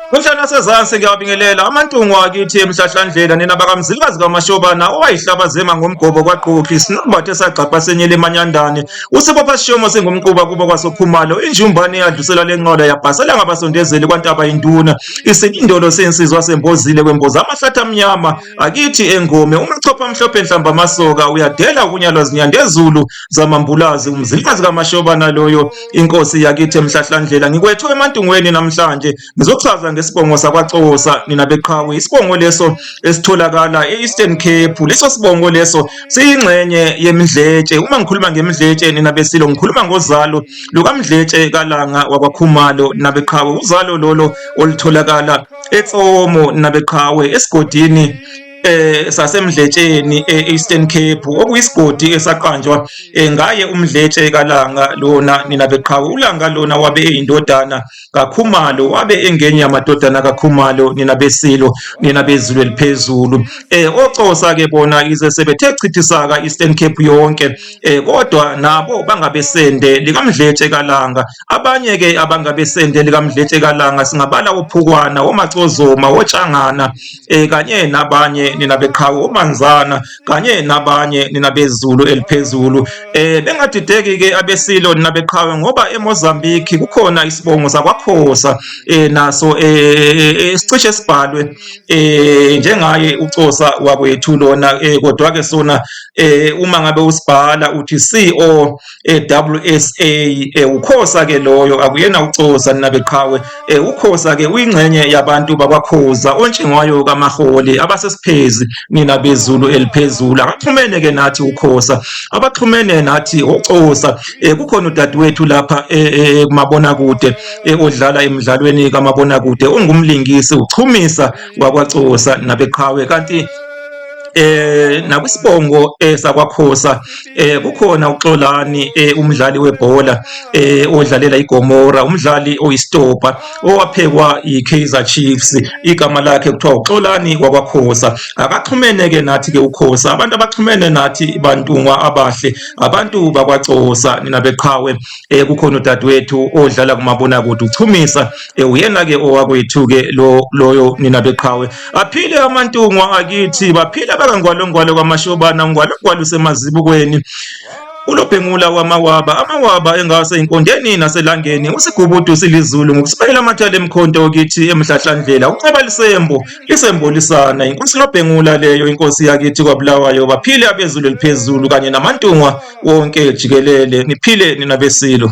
Kunhlanu nasezansi ngiyabingelela amantungu akithi emhlahlandlela nina bakamzilikazi kaMashobana owayihlaba zema ngomgobo kwaqoqi sinombathe sagxabha senyele emanyandane usibopha sishomo singumquba kubo kwasokhumalo injumbane eyadlusela lenqola yabhasela ngabasondezeli kwantaba induna isilindolo sensizwa sembozile kwemboza amahlathi amnyama akithi engome umachopha amhlophe nhlamba amasoka uyadela ukunyalwa zinyandezulu zamambulazi umzilikazi kaMashobana loyo inkosi yakithi emhlahlandlela ngikwethu emantungweni namhlanje ngizochaza ngesibongo sakwaXhosa nina beqhawe isibongo leso esitholakala e-Eastern Cape leso sibongo leso siyingxenye yemidletshe uma ngikhuluma ngemidletshe nina besilo ngikhuluma ngozalo lukamdletshe kalanga wakwaKhumalo nina beqhawe uzalo lolo olutholakala eTsomo nina beqhawe esigodini sasemdletsheni e-Eastern Cape okuyisigodi esaqanjwa ngaye umdletshe kaLanga lona nina beqhawe uLanga lona wabe eyindodana kaKhumalo wabe engenye yamadodana kaKhumalo nina besilo nina bezulu eliphezulu oXhosa ke bona ize sebethe chithisaka Eastern Cape yonke kodwa nabo bangabesende likaMdletshe kaLanga abanye ke abangabesende likaMdletshe kaLanga singabala oPhukwana oMacozoma oTshangana kanye nabanye nina beqhawe oManzana kanye nabanye nina bezulu eliphezulu bengadideki ke abesilo nina beqhawe ngoba eMozambique kukhona isibongo sakwaKhosa naso esicishe sibhalwe njengaye uXhosa wakwethu lona kodwa ke sona uma ngabe usibhala uthi C O WSA ukhosa ke loyo akuyena uXhosa nina beqhawe ukhosa ke uyingxenye yabantu bakwaKhoza ontshingwayo kaMaholi abasesiphezi nina bezulu eliphezulu akaxhumene ke nathi ukhosa abaxhumene nathi oXhosa kukhona udadewethu lapha kumabonakude odlala emidlalweni kamabonakude ungumlingisi uchumisa wakwaXhosa nabeqhawe kanti nakwisibongo esakwaKhosa kukhona uXolani umdlali webhola odlalela iGomora umdlali oyistopa owaphekwa iKaizer Chiefs igama lakhe kuthiwa uXolani wakwaKhosa akaxhumene ke nathi ke uKhosa abantu abaxhumene nathi bantungwa abahle abantu bakwaXhosa nina beqhawe kukhona udadewethu odlala kumabonakude uchumisa uyena ke owakwethu ke lo loyo nina beqhawe aphile amantungwa akithi baphile abakangwalongwalo kwamashobana ngwalongwalo usemazibukweni ulobhengula wamawaba amawaba engase inkondeni naselangeni usigubudu silizulu ngokusibekela amathale emkhonto kithi emhlahlandlela unceba lisembo lisembolisana inkosi lobhengula leyo inkosi yakithi kwabulawayo baphile abezulu eliphezulu kanye namantungwa wonke jikelele niphile nina besilo.